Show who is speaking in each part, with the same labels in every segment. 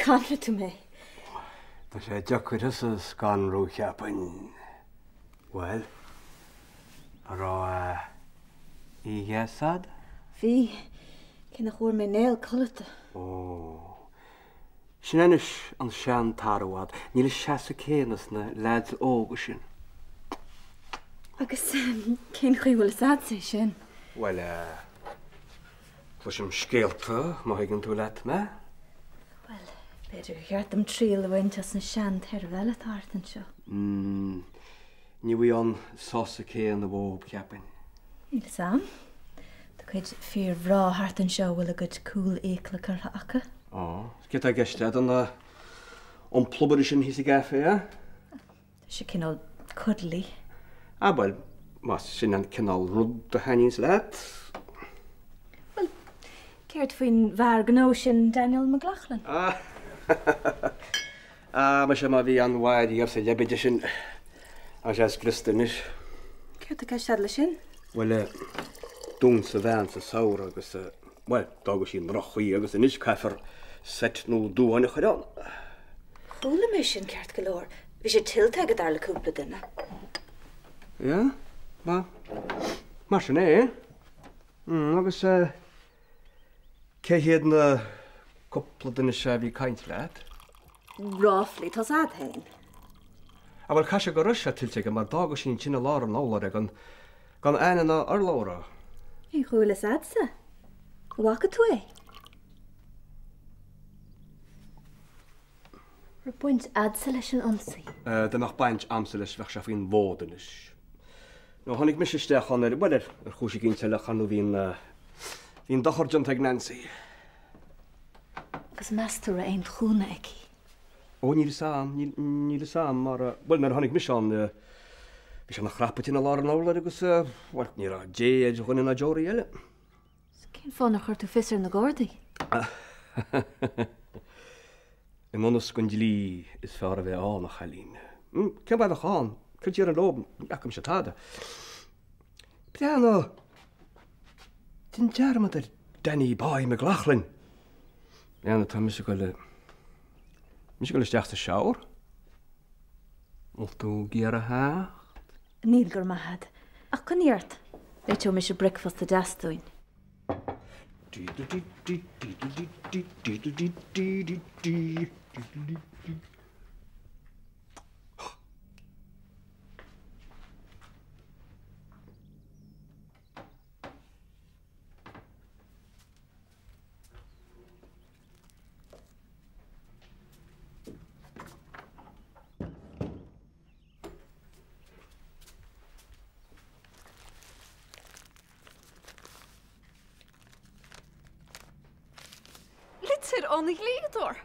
Speaker 1: Scanraigh tú mé.
Speaker 2: Tá sé deacair thusa a scanrú, cheapfainn. Bhuel, an raibh oíche dheas a'd?
Speaker 1: Bhí, cé nach bhfuair mé néal codlata.
Speaker 2: Ó. Sin anois an sean-tarbh a'd, níl an seasamh céanna sna leaids óga sin.
Speaker 1: Agus cén chaoi a bhfuil fhios a'dsa é sin?
Speaker 2: Bhuel, eh, cloisim scéalta, má thuigeann tú leat mé.
Speaker 1: Bhuel, b'fhéidir gur cheart dom triail a bhaint as na sean-tairbh eile atá thart anseo.
Speaker 2: Mm, ní bhfaighfeá an sásamh céanna uathu, cheapfainn.
Speaker 1: Níl fhios a'm. Tá cuid fir bhreá thart anseo a bhfuil a gcuid cúlfhiacla curtha acu.
Speaker 2: Á, céard tá i gceist a'd, an an plobaire sin thíos sa gcaife, eh?
Speaker 1: Tá sé cineál cuddly.
Speaker 2: Ah, bhuel, más sin an cineál rud a thaitníonns leat.
Speaker 1: Bhuel, céard faoin bhfear gnó sin, Daniel McLaughlin?
Speaker 2: Ah, ah, muise má bhí aon mhaith riamh sa leibide sin, tá sé scriosta anois.
Speaker 1: Céard tá i gceist a'd leis sin?
Speaker 2: Bhuel, d'ionsaigh a bhean sa samhradh agus, bhuel, d'fhága sí i ndroch-chaoi agus anois caithfear seit nua duáin a chur ann.
Speaker 1: Chuala mé sin ceart go leor. Bhí sé tuillte aige dar le cúpla duine.
Speaker 2: Yeah, ba mar sin é. Mm, agus cé hiad na cúpla duine seo a bhí ag caint leat?
Speaker 1: Ráflaí, tá's a'd féin.
Speaker 2: Ah bhuel, caithfidh sé go raibh sé tuillte aige mar d'fhága sí ansin i lár an urláir é gan, gan aithne ná urlabhra.
Speaker 1: Cén chaoi a bhfuil fhios a'dsa? An bhfaca tú é? Raibh baint a'dsa leis an ionsaí?
Speaker 2: Dá mbeadh baint a'msa leis bheadh sé faoin bhfód anois. Nó tháinig mise isteach ann ar, bhuel ar, ar chúis eicínt eile ach ar ndóigh bhí an, bhí an dochar déanta ag Nancy.
Speaker 1: Agus meas tú raibh aon chúnamh aici?
Speaker 2: Ó, níl fhios a'm, níl, níl fhios a'm mar, bhuel, nuair a tháinig mise ann, bhí sé ina chrap-toinn i lár an urláir agus, bhuel, ní raibh Dé ar dhuine ná deoraí eile.
Speaker 1: Cén fáth nár chuir tú fios ar na Gardaí?
Speaker 2: I ngan fhios don dlí is fearr a bheith ann, a chailín. Cén mhaith a bheadh ann? Cad déarfainn leo? Ní fhaca mise tada. Breathnaigh! Déan dearmad ar Danny Boy McLaughlin! Breathnaigh, tá mise ag dul, mise ag dul isteach sa shower. Bhfuil tú ag iarraidh theacht?
Speaker 1: Níl, go raibh maith agat. Ach coinnigh ort. Réiteoidh mise bricfeasta deas dúinn.
Speaker 3: Litir óna dhlíodóir.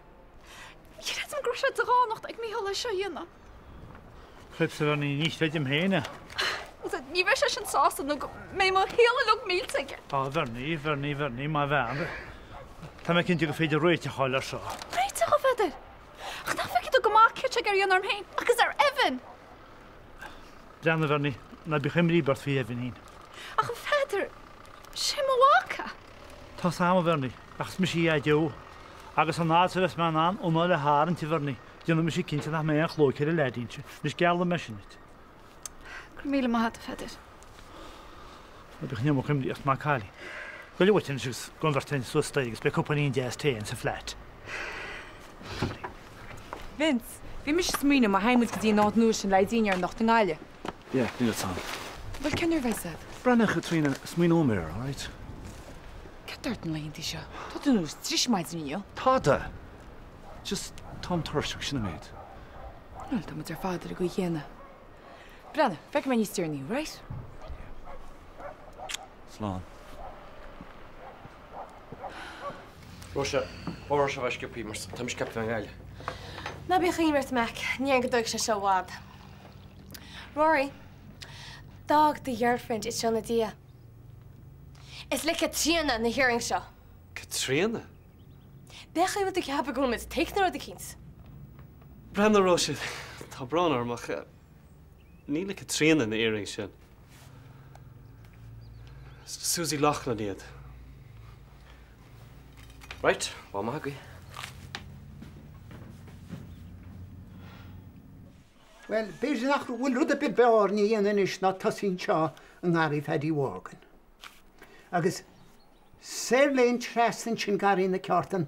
Speaker 3: Ní chreidim go raibh sé de dhánacht ag Mícheál é seo a dhéanamh.
Speaker 4: Creidse, a Bhernie, ní chreidim féin é.
Speaker 3: Ní bheidh sé sin sásta nó go mbeidh mo shaol uilig millte aige.
Speaker 4: Á, a Bhernie, a Bhernie, a Bhernie, mo bhean. Tá mé cinnte gur féidir réiteach a fháil air seo.
Speaker 3: Réiteach, a Pheadair? Ach nach bhfeiceann tú go maith céard tá sé ag iarraidh a dhéanamh orm féin agus ar Evan!
Speaker 4: Breathnaigh, a Bhernie, ná bíodh imní ar bith ort faoi Evanín.
Speaker 3: Ach a Pheadair, sé mo mhac é.
Speaker 4: Tá's a'm, a Bhernie, ach is mise a dhaideo. Agus an fhad is a bheas mé in ann anáil a tharraingt, a Bhernie, déanfaidh mise cinnte nach mbeidh aon chlóic ar an leaidín sin. Anois geallaim é sin duit.
Speaker 3: Go raibh míle maith agat, a Pheadair.
Speaker 4: Ná bíodh an iomarca imní ort, mo chailín. Gabh uait anois agus gabh an bheirt againn suas staighre agus beidh cupáinín deas tae againn sa flat.
Speaker 5: Vince, bhí mise ag smaoineamh má théann muid go dtí an áit nua sin le haghaidh dinnéar anocht i nGaillimh.
Speaker 6: Yeah, níl fhios a'm.
Speaker 5: Bhuel, cén uair a bheidh siad?
Speaker 6: Breathnaigh, a Chaitríona, smaoineoidh mé air, alright?
Speaker 5: Cad tá ort na laethanta seo? Tá tú ar nós dris maidin inniu.
Speaker 6: Tada! Just, táim tuirseach, sin an méid.
Speaker 5: Bhuel, tá muid ar fad ar an gcaoi chéanna. Breathnaigh, feicfidh mé níos deireanaí thú, right?
Speaker 6: Slán.
Speaker 2: Róise, ba mhaith a bheith sciobthaí mar tá mise ceaptha i nGaillimh.
Speaker 7: Ná bíodh imní ort, Mac, ní déarfainn go dtógfaidh sé seo i bhfad. Rory, d'fhág do girlfriend i dtreo na Dia. Is le Caitríona na hearrings seo.
Speaker 8: Caitríona?
Speaker 7: B'é chaoi a bhfuil tú ag ceapadh go bhfuil muid thick nó rud eicínt?
Speaker 8: Breathnaigh, Róise, tá brón orm ach ní le Caitríona na earrings sin. Is do Susie Loughlin iad.
Speaker 2: Right, lá maith agaibh.
Speaker 9: Bhuel, b'fhéidir nach bhfuil rud ar bith b'fhearr a dhéanamh anois ná tosaí anseo i ngarraí Phaddy Mhorgan. Agus soir linn trasna ansin garraí na ceártan.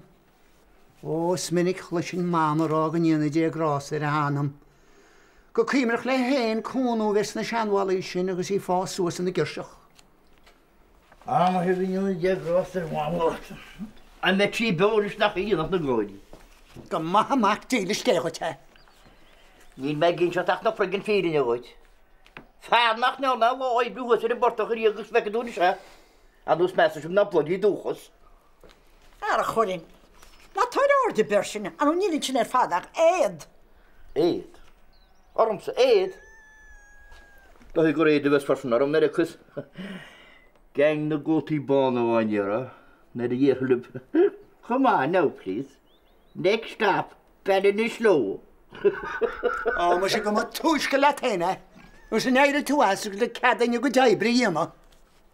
Speaker 9: Ó, is minic a chloisinn Mam ag rá go ndéana Dé grásta ar a hanam, gur cuimhneach léi féin cónú a bheith sna seanbhallaí sin agus í ag fás suas ina girseach.
Speaker 10: Á, muise go ndéana Dé grásta ar Mham. An mbeadh sí beo anois nach ionadh na gcóirí.
Speaker 9: Go maithe mac dílis Dé dhuit é.
Speaker 10: Níl mé ag inseacht ach na friggin fírinne dhuit. Fear nach ndearna lá oibre thuas ar an bportach ariamh agus feicfidh tú anois é. Ar nós measa sibh ná bloody dúchas.
Speaker 11: Ara a Chóilín, ná tabhair aird ar bith air sin, ar ndóigh níl ansin ar fad ach éad.
Speaker 10: Éad? Ormsa, éad? Dóigh gur éad a bheas freisin orm nuair a fheiceas gang na gcótaí bána á n-iarraidh, nuair a déarfar libh, Come on now, please. Next stop, Ballinasloe.
Speaker 9: Ó, muise go mba túisce leat féin é, agus an éireoidh tú as agus le cead duine a gcuid oibre a dhéanamh.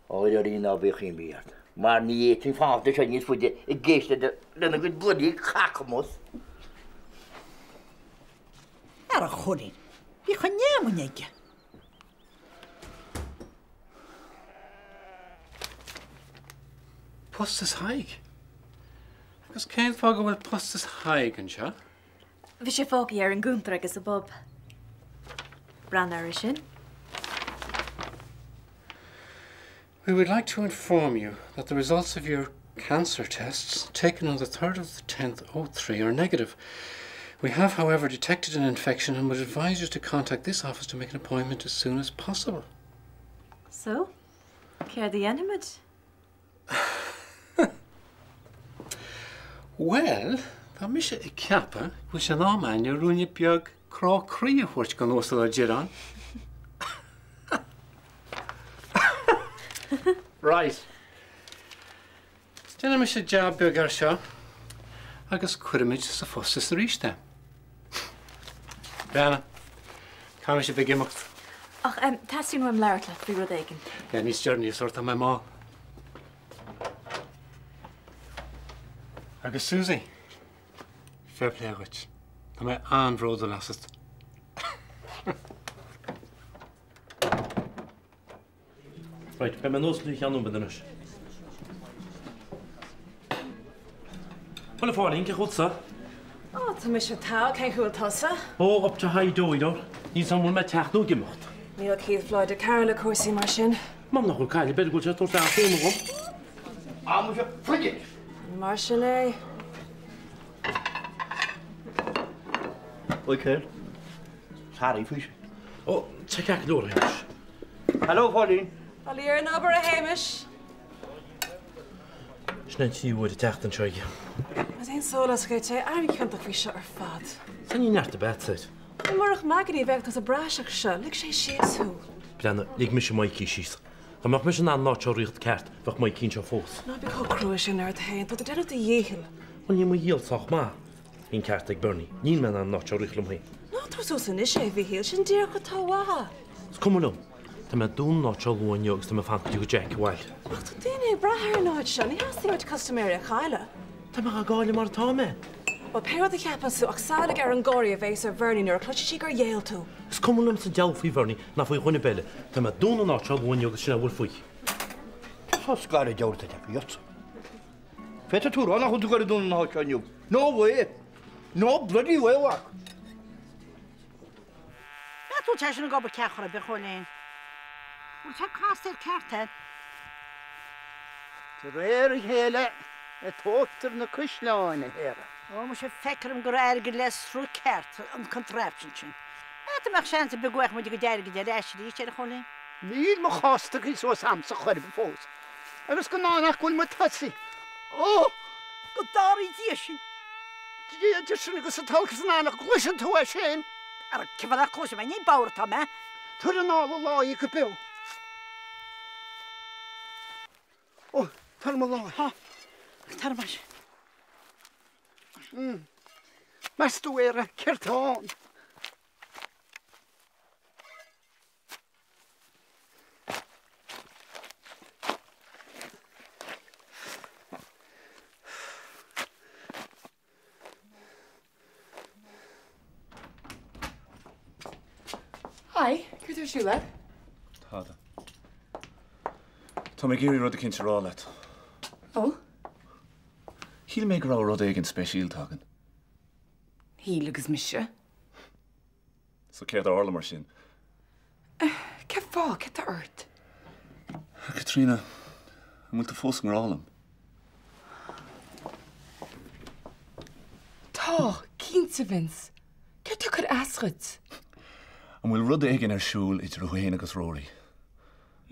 Speaker 10: Óir a Rí ná bíodh imní ort, mar ní fhéadfainn fanacht anseo níos faide ag éisteacht lena gcuid bloody cacamas.
Speaker 11: Ara a Chóilín, bíodh an fheamainn aige.
Speaker 12: Postas Thaidhg? Agus cén fáth go bhfuil postas Thaidhg anseo?
Speaker 1: Bhí sé fágtha ar an gcuntar aige sa bpub. Breathnaigh air sin.
Speaker 12: We would like to inform you that the results of your cancer tests taken on the 3rd of the 10th 03 are negative. We have, however, detected an infection and would advise you to contact this office to make an appointment as soon as possible.
Speaker 1: So, céard a dhéanfaimid?
Speaker 12: Bhuel, tá mise ag ceapadh go bhfuil sé in am againne ruainne beag crá croí a thabhairt don Uasal Ó Direáin. Right. Déanfaidh mise jab beag air seo agus cuirfimid sa phostas arís é. Breathnaigh, caithfidh mise a bheith ag imeacht.
Speaker 1: Ach teastaíonn uaim labhairt leat faoi rud éigin.
Speaker 12: Yeah, níos deireanaí, a stór, tá mé mall. Agus Susie, fair play dhuit. Tá mé an-bhródúil asat.
Speaker 8: Right, beidh mé anuas faoi cheann nóiméad anois. Bhuel a Phóilín, cén chaoi a bhfuil tusa?
Speaker 13: Ó, tá mise togha, cén chaoi a bhfuil tusa?
Speaker 8: Ó, up to high doido. Níl 's a'm an bhfuil mé ag teacht nó ag imeacht.
Speaker 13: Níl Keith Floyd ag cabhrú le cúrsaí mar sin.
Speaker 8: M'anam nach bhfuil cailleadh, b'fhéidir go bhfuil sé ag tabhairt an-chúnamh dhom.
Speaker 10: Á, muise, forget!
Speaker 13: Mar sin é.
Speaker 10: Oi, Keith. Sorry faoi sin.
Speaker 8: Ó, tá ceart go leor anois.
Speaker 10: Hello, Phóilín.
Speaker 13: Fáilte ar an obair, a Shéamais.
Speaker 8: Sin é an tríú huair ag teacht anseo aige.
Speaker 13: Ná déan sólás dhuit é, airím ciontach faoi seo ar fad.
Speaker 8: Sea ní neart a beat air.
Speaker 13: Bhuel, murach Maggie ní bheadh tú sa bpraiseach seo. Lig sé síos thú.
Speaker 8: Breathnaigh, lig mise Mikey síos. Dá mbeadh mise in ann an áit seo a ritheacht ceart, bheadh Mikey anseo fós.
Speaker 13: Ná bí chomh crua sin ort féin, tá tú ag déanamh do dhíchill.
Speaker 8: Bhuel, níl mo dhícheall sách maith. Bhí an ceart ag Bernie. Níl mé in ann an áit seo a rith liom féin.
Speaker 13: Ná tabhair suas anois é, a Mhichíl, sin díreach atá uathu.
Speaker 8: Is cuma liom. Tá mé ag dúnadh an áit seo luath inniu agus tá mé ag fanacht go dtiocfaidh Jack abhaile.
Speaker 13: Ach tá daoine ag brath ar an áit seo, ní theastaíonn uait custaiméirí a chailleadh.
Speaker 8: Tá mé á gcailleadh mar atá mé.
Speaker 13: Bhuel, pé rud a cheapann tú, ach samhlaigh ar an gcáirí a bheas ar Bhernie nuair a chloisfidh sí gur ghéill tú.
Speaker 8: Is cuma liomsa deabhal faoi Bhernie ná faoi dhuine ar bith eile. Tá mé ag dúnadh an áit seo luath inniu agus sin é a bhfuil faoi.
Speaker 10: Cén fáth scaradh deabhal atá tagtha ort? Féadfaidh tú a rá nach bhfuil tú ag goil ag dúnadh na háite seo inniu. No way! No bloody way, a mhac!
Speaker 11: Beidh tú tar éis an obair ceart chor ar bith, a Chóilín. Bhfuil sé casta ar ceart é?
Speaker 9: De réir a chéile a tógtar na caisleáin, a Shéara.
Speaker 11: Ó, muise, feictear dom gur airgead le sruth ceart an contraption sin. Meas tú an mbeadh seans ar bith go bhfaigheadh muid a gcuid airgid ar ais arís, a Chóilín?
Speaker 9: Níl mo chás tagtha suas a'msa chor ar bith fós. Agus go ná nach go bhfuil muid tosaithe. Ó!
Speaker 11: Go dtarraí Dia sinn!
Speaker 9: Dia idir sinn agus an t-olc is an anach, gcloiseann tú é sin?
Speaker 11: Ara, cén fáth nach gcloisfinn é, ní bodhar atá mé.
Speaker 9: Tabhair anall a láí go beo. Ó, tar mo láí.
Speaker 11: Tá, tar mar.
Speaker 9: Meas tú, a Mhéara, céard tá ann?
Speaker 5: Cad tá ar siúl, eh?
Speaker 6: Tada. Tá mé ag iarraidh rud eicínt a rá leat.
Speaker 5: Ó?
Speaker 6: Shíl mé go raibh rud éigin speisialta againn.
Speaker 5: Shíl agus mise.
Speaker 6: So céard a tharla mar sin?
Speaker 5: Cén fáth? Céard tá ort?
Speaker 6: A Chaitríona, an bhfuil tú fós i ngrá liom?
Speaker 5: Tá, cinnte, Vince. Céard tá ag cur as dhuit?
Speaker 6: An bhfuil rud éigin ar siúl idir thú féin agus Rory?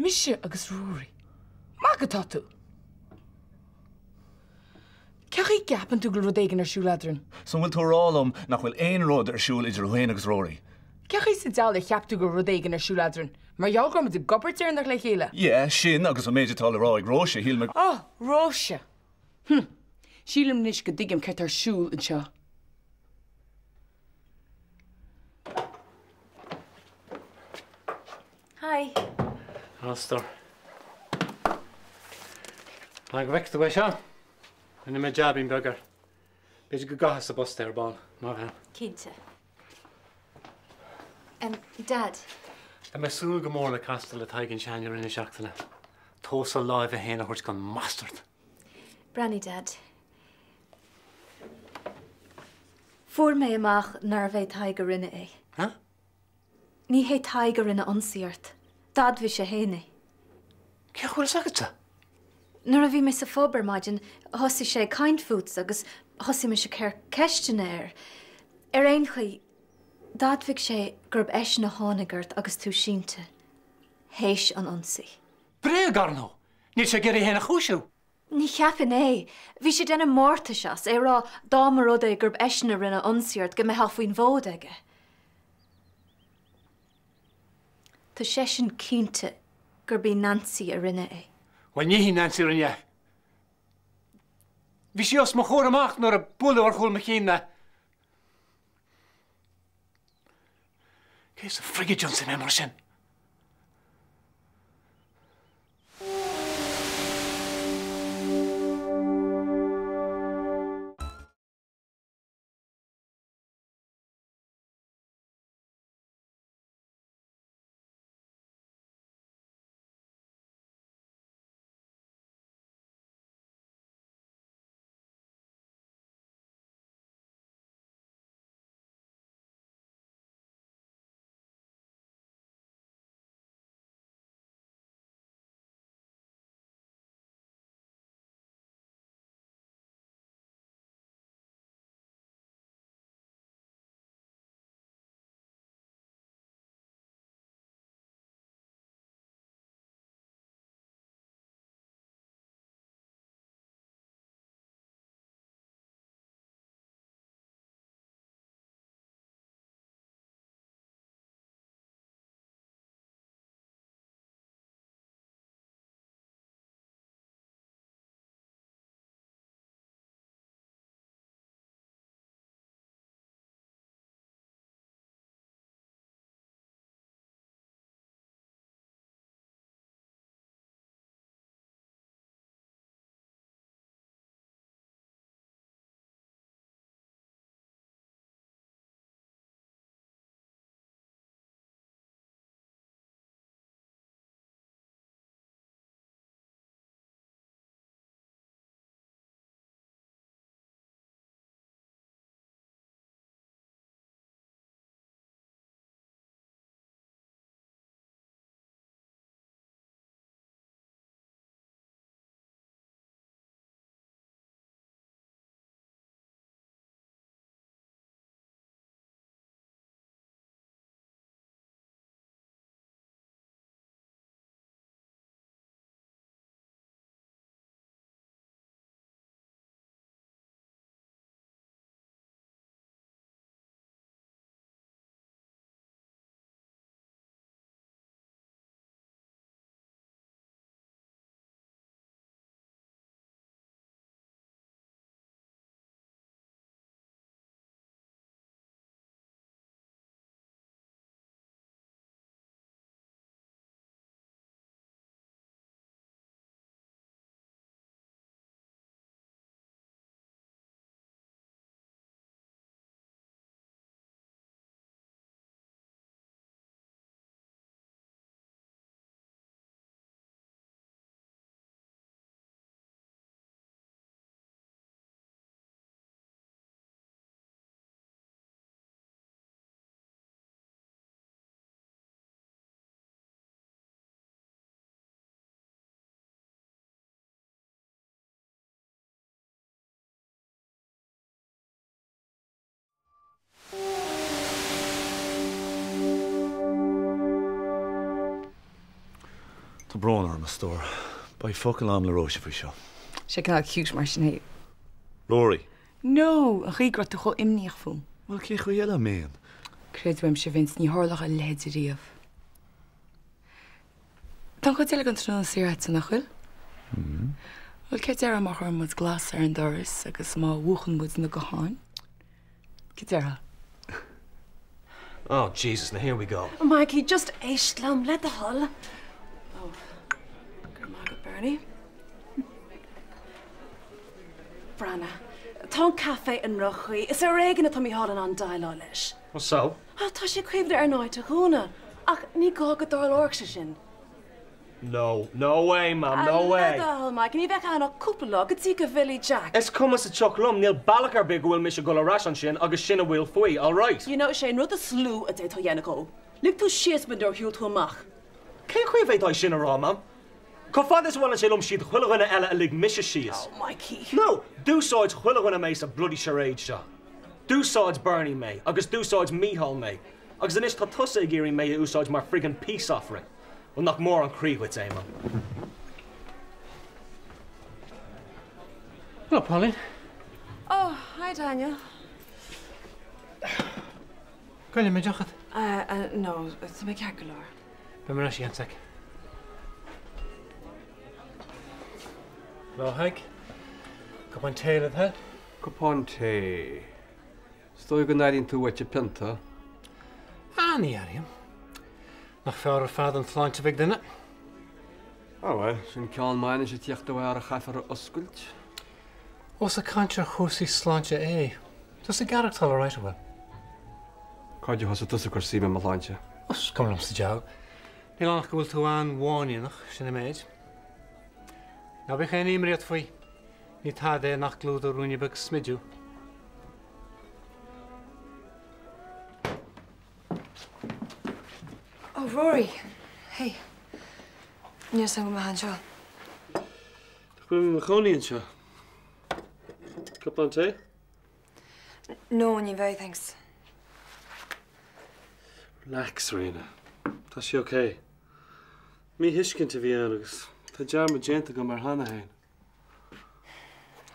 Speaker 5: Mise agus Ruairí? Ag magadh atá tú? Cén chaoi a gceapann tú go bhfuil rud éigin ar siúl eadrainn?
Speaker 6: So an bhfuil tú a rá liom nach bhfuil aon rud ar siúl idir thú féin agus Rory?
Speaker 5: Cén chaoi sa deabhal ar cheap tú go raibh rud éigin ar siúl eadrainn? Mar gheall go raibh muid ag obair deireanach le chéile?
Speaker 6: Yeah, sin agus an méid atá le rá ag Róise, shíl mé.
Speaker 5: Oh, Róise! Hm. Sílim anois go dtuigim céard tá ar siúl anseo.
Speaker 1: Hi.
Speaker 12: A stór. Go bhfeice tú é seo. Rinne mé jaibín beag air. B'fhéidir go gcaithfeá sa bpost é ar ball, má bhean.
Speaker 1: Cinnte. Dad.
Speaker 12: Tá mé ag súil go mór le castáil le Tadhg ansin i rith na seachtaine. Tomhas a láimhe féin a thabhairt don mbastard!
Speaker 1: Breathnaigh, Dad. Fuair mé amach nárbh é Tadhg a rinne é.
Speaker 12: Huh?
Speaker 1: Ní hé Tadhg a rinne ionsaí ort. D'admhaigh sé féin é.
Speaker 12: Cén chaoi a bhfuil fhios agatsa?
Speaker 1: Nuair a bhí mé sa phub ar maidin, thosaigh sé ag caint fútsa agus thosaigh mise ag cur ceisteanna air. Ar aon chaoi, d'admhaigh sé gurb eisean a tháinig ort agus tú sínte, théis an ionsaí.
Speaker 12: Bréag, ar ndóigh! Níl sé ag iarraidh é féin a chúisiú!
Speaker 1: Ní cheapfainn é. Bhí sé ag déanamh mórtais as, é ag rá dá mba rud é gurb eisean a rinne ionsaí ort go mbeifeá faoin bhfód aige. Tá seisean cinnte gurb í Nancy a rinne é.
Speaker 12: Bhuel, ní hí Nancy a rinne é. Bhí sí os mo chomhair amach nuair a buaileadh ar chúl mo chinn mé. Cé sa frig a d'ionsaigh mé mar sin?
Speaker 6: Tá brón orm, a stór. Beidh focal a'm le Róise faoi seo.
Speaker 5: Sé cineál cute mar sin é.
Speaker 6: Rory.
Speaker 5: No! An chaoi go raibh tú chomh imníoch fúm.
Speaker 6: Bhuel, cén chaoi eile a mbeinn?
Speaker 5: Creid uaimse, Vince, ní tharlódh a leithéid riamh. Tá an chuid eile den tráthnóna saor a'dsa, nach bhfuil? Bhuel, céard déarfá má chuireann muid glas ar an doras agus má mhúchann muid na gutháin? Céard déarfá?
Speaker 2: Oh Jesus, now here we go.
Speaker 13: Mikey, just éist liom, le do thoil.
Speaker 5: Oh, go raibh maith agat, Bernie.
Speaker 13: Breathnaigh, tá an caife i ndroch-chaoi. Is ar éigean atá Mícheál in ann déileáil leis.
Speaker 2: Well, so?
Speaker 13: Ah, tá sé ag cuimhneamh ar an áit a dhúnadh. Ach ní gá go dtarlódh sé sin.
Speaker 2: No, no way, Mam, no way.
Speaker 13: Le do thoil, Mikey, ní bheadh ann ach cúpla lá go dtí go bhfillfidh Jack.
Speaker 2: Is cuma sa tsioc liom, níl bealach ar bith go bhfuil mise ag dul ar ais ansin agus sin a bhfuil faoi, alright?
Speaker 13: You know, is é an rud is lú a d'fhéadfá a dhéanamh dhó. Lig tú síos muid nuair a shiúil tú amach.
Speaker 2: Cén chaoi a bhféadfá é sin a rá, Mam? Chomh fada is a bhaineann sé liom, siad chuile dhuine eile a lig mise síos.
Speaker 13: Oh, Mikey.
Speaker 2: No, d'úsáid chuile dhuine mé sa bloody charade seo. D'úsáid Bernie mé, agus d'úsáid Mícheál mé, agus anois tá tusa ag iarraidh mé a úsáid mar friggin peace offering. Bhuel, nach mór an croí dhuit é, Mam.
Speaker 12: Hello, Pauline.
Speaker 13: Oh, hi Daniel.
Speaker 12: Coinneoidh mé deoch duit.
Speaker 13: Uh, uh, no, tá mé ceart go leor.
Speaker 12: Beidh mé ar ais i gceann sec. Hello, Thaidhg. Cupán tae le do thoil?
Speaker 2: Cupán tae. Is dóigh go n-airíonn tú uait an pionta.
Speaker 12: Ah, ní airím. Nach fearr ar fad an tsláinte a bheith ag duine?
Speaker 2: Ah bhuel, sin ceann maith anois ag tíocht ó fhear a chaithfear a oscailt.
Speaker 12: Ós ag caint ar chúrsaí sláinte é, tá tusa ag aireachtáil alright, an bhfuil?
Speaker 2: Cá dtig thosaigh tusa ag cur suim i mo shláinte?
Speaker 12: Is cuma liom sa diabhal. Níl ann ach go bhfuil tú an-mháinlianach, sin an méid. Ná bíodh aon imní ort faoi. Ní tada é nach clúdódh ruainne beag smidiú.
Speaker 7: Oh, Rory. Hey. Níl a fhios agam go mbeifeá anseo.
Speaker 8: Tá mé i mo chónaí anseo. Cupán tae?
Speaker 7: No, ní bheidh, thanks.
Speaker 8: Relax, Ríona. Tá sé ok. Míthuiscint a bhí ann agus tá dearmad déanta agam air cheana féin.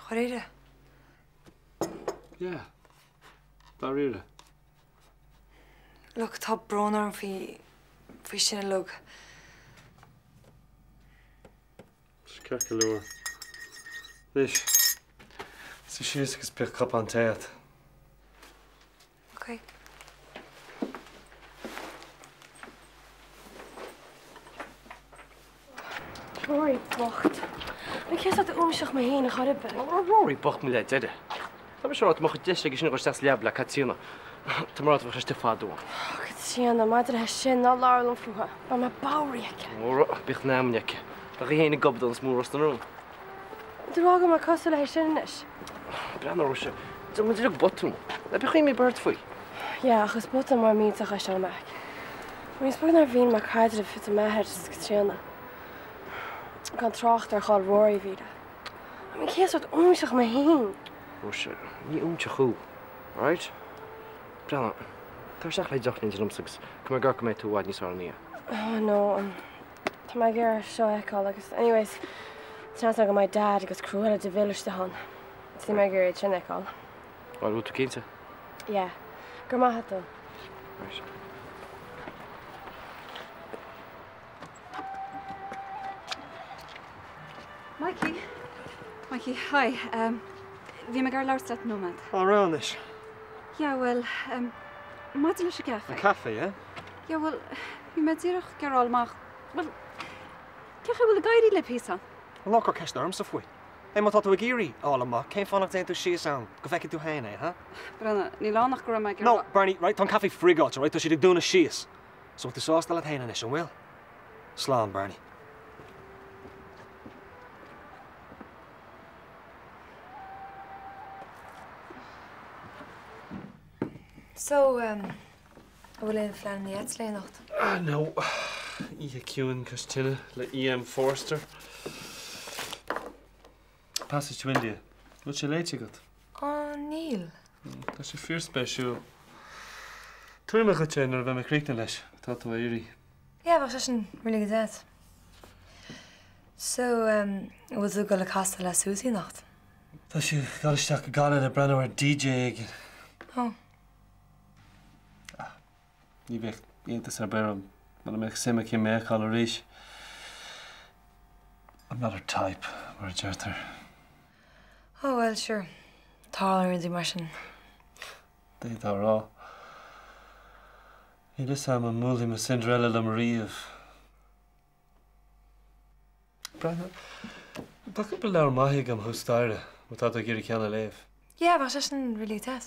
Speaker 7: Dháiríre?
Speaker 8: Yeah. Dáiríre.
Speaker 7: Look, tá brón orm faoi, faoi sin uilig.
Speaker 8: Ceart go leor. Anois, suigh síos agus bíodh cupán tae agat.
Speaker 7: Ok.
Speaker 14: Rory bocht. An cén sórt óinseach mé féin a chor ar bith?
Speaker 2: Rory bocht mo leith deireadh. Tá mise ag rá dá mbeadh an deis aige sin a dhul isteach sa leaba le Caitríona. Tá mé ag rá bheadh sé istigh fada uaim.
Speaker 14: Caitríona, maidir leis sin, ná labhair liom fúithi. Beidh mé bodhraithe aici.
Speaker 2: Óra, bíodh an fheamainn aici. Bheadh í féin i gCobdán is mó Ros na Rún.
Speaker 14: Tú ag rá go bhfuil mé cosúil léi sin anois.
Speaker 2: Breathnaigh, a Róise, déanann muid uilig botún. Ná bíodh imní ar bith ort faoi.
Speaker 14: Yeah, ach is botún mór millteach é seo, Mac. I mean, is beag nár mhínigh mé caidreamh idir m'athair is Caitríona. Gan trácht ar cháil Rory a mhíle. I mean, cén sórt óinseach mé féin?
Speaker 2: Róise, ní óinseach thú, alright? Breathnaigh, tar isteach le deoch éicint liomsa agus tá mé ag amharc go mbeidh tú i bhfad níos fearr ina dhiaidh.
Speaker 14: Oh, no, Tá mé ag iarraidh seo a fheiceáil agus anyways seans ann go mbeidh Dad agus criú eile de mhil istigh ann. Is níl mé ag iarraidh iad sin a fheiceáil.
Speaker 2: Bhuel, bhfuil tú cinnte?
Speaker 14: Yeah. Go raibh maith agat though.
Speaker 2: Right.
Speaker 3: Mikey. Mikey, hi. Um, bhí mé ag iarraidh labhairt leat nóiméad.
Speaker 8: Á, raibh anois.
Speaker 3: Yeah, well, um, maidir leis an gcaife.
Speaker 8: An caife, yeah?
Speaker 3: Yeah, well, bhí mé díreach ag iarraidh a fháil amach, bhuel, cén chaoi a bhfuil ag éirí le píosa?
Speaker 8: Bhuel, ná cuir ceist ormsa faoi. Hey, má tá tú ag iarraidh a fháil amach, cén fáth nach dtéann tú síos ann go bhfeicfidh tú féin é, huh?
Speaker 3: Breathnaigh, níl ann ach go raibh mé ag
Speaker 8: No, Bernie, right, tá an caife friogáilte, right, tá siad ag dúnadh síos. So bhfuil tú sásta leat féin anois, an bhfuil? Slán, Bernie.
Speaker 7: So, um, An bhfuil aon phleananna agat le anocht?
Speaker 8: Ah, no. Oíche ciúin cois tine le E.M. Forster. Passage to India. Bhfuil sé léite agat?
Speaker 7: Á, níl.
Speaker 8: Tá sé fíorspéisiúil. Tabharfaidh mé dhuit é nuair a bheidh mé críochnaithe leis, má tá tú á iarraidh.
Speaker 7: Yeah, bheadh sé sin really go deas.
Speaker 14: So, an bhfuil tú ag dul ag casadh le Susie anocht?
Speaker 8: Tá sí ag dul isteach go Gaillimh le breathnú ar DJ éigin.
Speaker 14: Oh.
Speaker 8: Ah, ní bheadh iontas ar bith orm mura mbeadh suim aici mé a fheiceáil arís. I'm not her type, mar a deirtear.
Speaker 14: Oh well, sure. Tarlaíonn rudaí mar sin.
Speaker 8: D'fhéadfá a rá. Níl fhios a'm an mbuailfidh mo Cinderella liom riamh. Breathnaigh, tá cúpla leabhar maith agam thuas staighre, má tá tú ag iarraidh ceann a léamh.
Speaker 14: Yeah, bheadh sé sin really deas.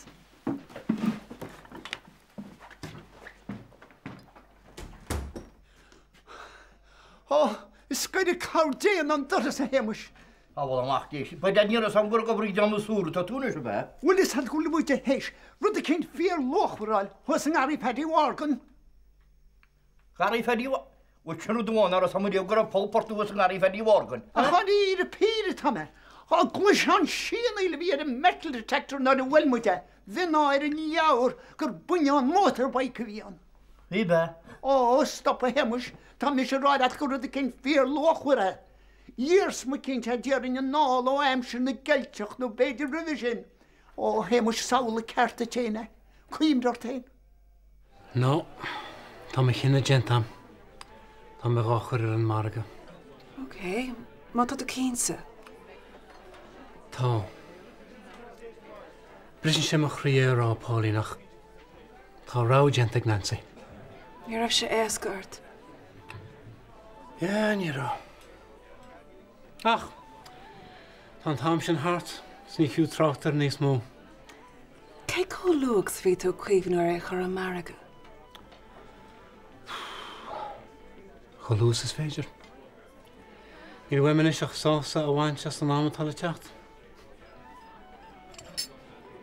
Speaker 9: Ó, is gaire cabhair Dé ná an doras, a Shéamuis.
Speaker 10: Á, bhuel, amach d'éis. Ba ní raibh 'fhios a'm gur ag obair ag déanamh súl atá tú anois, ab ea?
Speaker 9: Bhfuil fhios a'd go bhfuil muid théis rud eicínt fíorluachmhar a fháil thuas i ngarraí Phaddy Mhorgan.
Speaker 10: Garraí Phaddy Mhorgan? Bhuel, sin rud amháin nach raibh 'fhios a'm riamh go raibh poll portaigh thuas i ngarraí Phaddy Mhorgan.
Speaker 9: A dháiríre píre atá mé. Á, gluaiseán sianaíl a bhí ar an metal detector nuair a bhuail muid é. Bhí náire an leabhair gur buinneán motorbike a bhí ann.
Speaker 10: Ní bea.
Speaker 9: Ó, stop a Shéamuis, tá mise ag rá leat gur rud eicínt fíorluachmhar é. Iarsma eicínt é déarfainn anall ó aimsir na gCeilteach nó b'fhéidir roimhe sin. Ó, a Shéamuis, samhlaigh ceart duit féin é. Cuimhnigh ort féin.
Speaker 12: No, tá mo chinneadh déanta a'm. Tá mé dhá chur ar an margadh.
Speaker 13: Ok, má tá tú cinnte.
Speaker 12: Tá. Briseann sé mo chroí é a rá, Pauline, ach tá a rogha déanta ag Nancy.
Speaker 13: Ní raibh sé éasca ort.
Speaker 12: Yeah, ní raibh. Ach tá an t-am sin thart, 's ní fiú trácht air níos mó.
Speaker 13: Cé chomh luath agus a bhí tú ag cuimhniú ar é a chur ar an margadh?
Speaker 12: Chomh luath is is féidir. Níl uaim anois ach sásamh a bhaint as an am atá le teacht.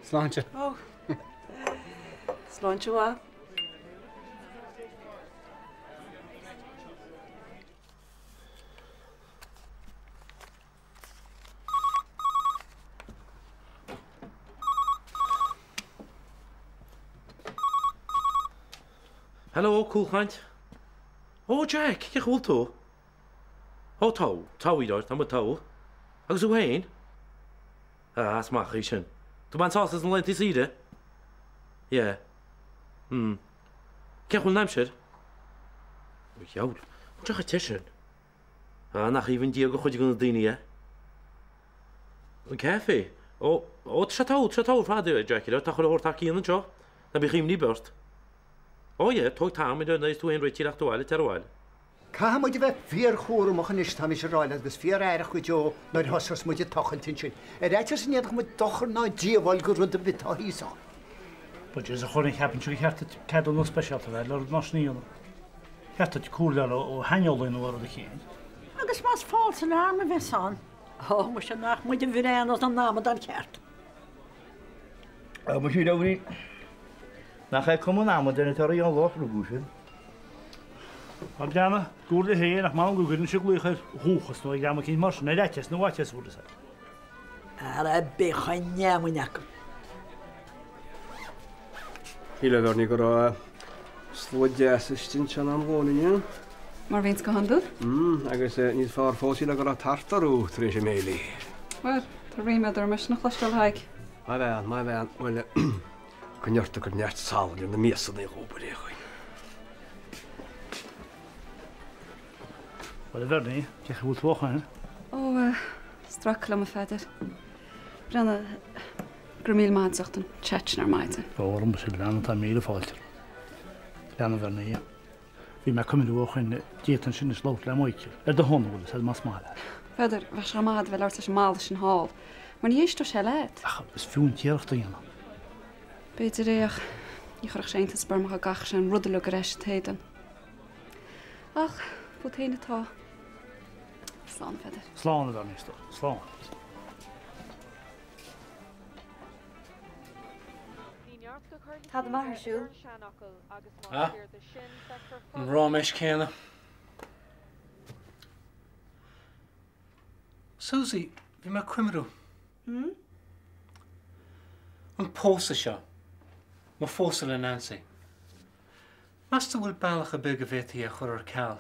Speaker 12: Sláinte.
Speaker 13: Ó. Sláinte mhaith.
Speaker 15: Hello, cúlchaint. Ó, Jack, cén chaoi a bhfuil tú? Ó, tá, tá, tá muid togha. Agus thú féin? Ah, is maith í sin. Tú ag baint sásamh as na laethanta saoire? Yeah. Hmm. Cén chaoi a bhfuil an aimsir? Ó, dheabhail, an bhfuil sé chomh te sin? Ah, nach aoibhinn Dia do chuid de na daoine é? An caife? Ó, ó, tá sé togha, tá sé togha ar fad, a Jackie, tá chuile shórt tacaíonn anseo. Ná bíodh imní ar bith ort. Ó, yeah, tóg t'am, nuair is tú féin réitithe le theacht abhaile, tar abhaile.
Speaker 9: Caithfidh muid a bheith fíorchúramach anois, tá mise a rá leat, agus fíor-aireach go deo nuair a thosós muid ag tochailt ansin. Ar fhaitíos go ndéanfadh muid dochar ná díobháil go rud ar bith atá thíos ann.
Speaker 4: But is a chóir an cheapann sé gur cheart duit ceadúnas speisialta a bheith le rud mar sin a dhéanamh. Cheart duit comhairle a fháil ó shaineolaí nó rud eicínt.
Speaker 11: Agus más false alarm a bheas ann, ó muise nach muid a bhreathnós an amadán ceart.
Speaker 10: Á muise a leabhairín, nach é cuma an amadáin atá ar an lucht rugadh sin.
Speaker 4: Tá Breathnach, gcomhairle féin ach m'anam go gcuireann sé glaoch ar dhúchas nó ar dhream eicínt mar sin, ar fhaitíos nó fhaitíos bhfuil fhios agat.
Speaker 11: Ara beidh an neamainn acu.
Speaker 2: Shíl a Bhernie go raibh slua deas istigh ansin am lóin inniu.
Speaker 3: Mar a bhíonns go hiondúil.
Speaker 2: Mm, agus níos fearr fós shílfeá go raibh tart orthu tar éis a mbéilí.
Speaker 3: Bhuel, tá ríméad orm é sin a chloisteáil, a Thaidhg.
Speaker 2: Maith bhean, maith bhean. Bhuel, coinnigh ort ag cur neart salainn ar na miasanna a dhóbair é chugainn.
Speaker 4: Bhuel, a Bhernie, cén chaoi a bhfuil tú ó shoin?
Speaker 3: Ó, straca liom, a Pheadair. Breathnaigh, go raibh míle maith agat as ucht an chat sin ar maidin.
Speaker 4: Ó, ormsa, a Bhreathnaigh, tá míle fáilte romhat. Lean, a Bhernie. Bhí mé ag cuimhneamh ó shoin, d'fhéadfainn sin anois labhairt le Michael, ar do shon, an bhfuil fhios agat, más maith leat.
Speaker 3: Pheadair, bheadh sé go maith agat a bheith ag labhairt leis an mbalbh sin thall, mar ní éisteodh sé leat.
Speaker 4: Ach is fiú an t-iarracht a dhéanamh.
Speaker 3: B'fhéidir é, ach ní chuirfeadh sé iontas orm dá gcaithfeadh sé an rud uilig ar ais i t'éadan. Ach fút féin atá. Slán, a Pheadair.
Speaker 4: Slán, a Bhernie, slán.
Speaker 1: Tada maith ar siúl.
Speaker 12: Ah, an ráiméis céanna. Susie, bhí mé ag cuimhniú.
Speaker 1: Hmm?
Speaker 12: An pósadh seo. Mo phósadh le Nancy. Meas tú bhfuil bealach ar bith go bhféadfaí é a chur ar ceal?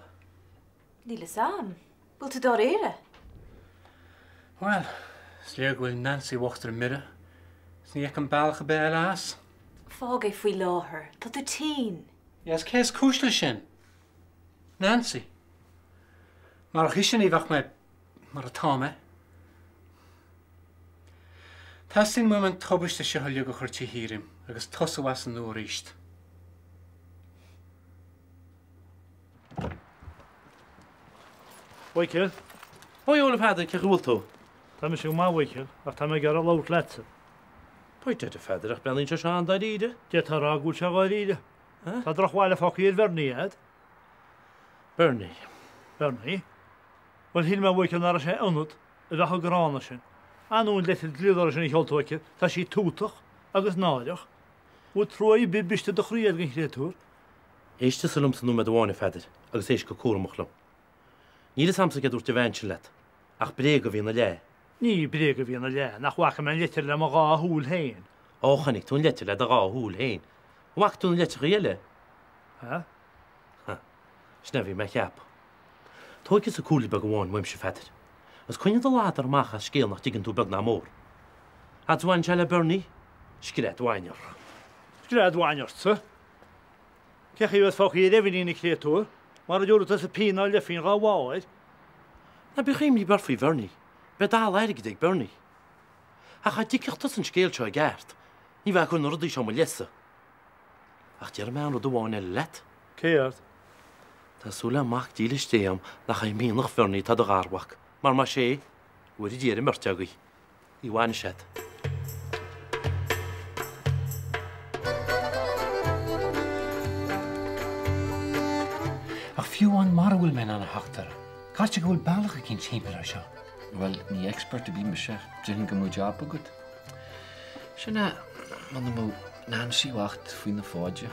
Speaker 1: Níl fhios a'm. Bhfuil tú dáiríre?
Speaker 12: Bhuel, is léir go bhfuil Nancy bhocht ar mire, is ní fheicim bealach ar bith eile as.
Speaker 1: Fág é faoi láthair. Tá tú tinn.
Speaker 12: Yes, cé is cúis leis sin? Nancy. Marach ise ní bheadh mé mar atá mé. Teastaíonn uaim an tubaiste seo uilig a chur taobh thiar díom agus tosú as an nua arís.
Speaker 4: Mhichíl.
Speaker 15: Ó a Pheadair, cén chaoi a bhfuil tú?
Speaker 4: Tá mise go maith, a Mhichíl, ach tá mé ag iarraidh labhairt leatsa.
Speaker 15: By Dad, a Pheadair, ach breathnaíonn sé seo an-dáiríre.
Speaker 4: D'fhéadfá a rá go bhfuil sé dháiríre. Tá drochbhaile fágtha ar Bhernie a'd.
Speaker 15: Bernie.
Speaker 4: Bernie? Bhuel, shíl mé, a Mhichíl, nach raibh sé ionat a bheith chomh gránna sin. Ainneoin leitir dlíodóra sin a sheol tú aici, tá sí tútach agus náireach. Bhfuil trua ar bith briste i do chroí a'd don chréatúr?
Speaker 15: Éist tusa liomsa nóiméad amháin, a Pheadair, agus éist go cúramach liom. Níl fhios a'msa céard dúirt an bhean sin leat, ach bréag a bhí ina leath.
Speaker 4: Ní bréag a bhí ina leath, nach bhfaca mé an litir le mo dhá shúil féin.
Speaker 15: Ó, chonaic tú an leitir le do dhá shúil féin. An bhfaca tú na litreacha eile?
Speaker 4: Ha?
Speaker 15: Ha. Sin é a bhí mé a cheapadh. Tóig thusa comhairle beag amháin uaimse, a Pheadair, agus coinnigh do ladar amach as scéal nach dtuigeann tú beag ná mór. Fhad is a bhaineann sé le Bernie, scread bhain orthu.
Speaker 4: Scread bhain ortsa? Cén chaoi a bheas fágtha ar Eibhlín an créatúr, mara dtabharfaidh tusa pingin ná leathphingin dhá bharr?
Speaker 15: Ná bíodh imní ar bith ort faoi Bhernie, beidh dalladh airgid ag Bernie. Ach dá dtuigfeadh tusa an scéal seo i gceart, ní bheifeá ag cur na rudaí seo i mo leithsa. Ach déarfaidh mé aon rud amháin eile leat.
Speaker 4: Céard?
Speaker 15: Tá súil le Mac dílis Dé a'm nach é mianach Bhernie atá i do gharmhac, mar más é, go bhfóire Dia ar an mbeirt agaibh. Ní bhainfidh siad.
Speaker 12: Ach fiú amháin mara bhfuil mé in ann a theacht air, caithfidh sé go bhfuil bealach eicínt timpeall air seo.
Speaker 16: Bhuel, ní expert ar bith mise ach déarfainn go mbeadh jab agat. Sin é, muna mbeadh Nancy bhocht faoi na fóide.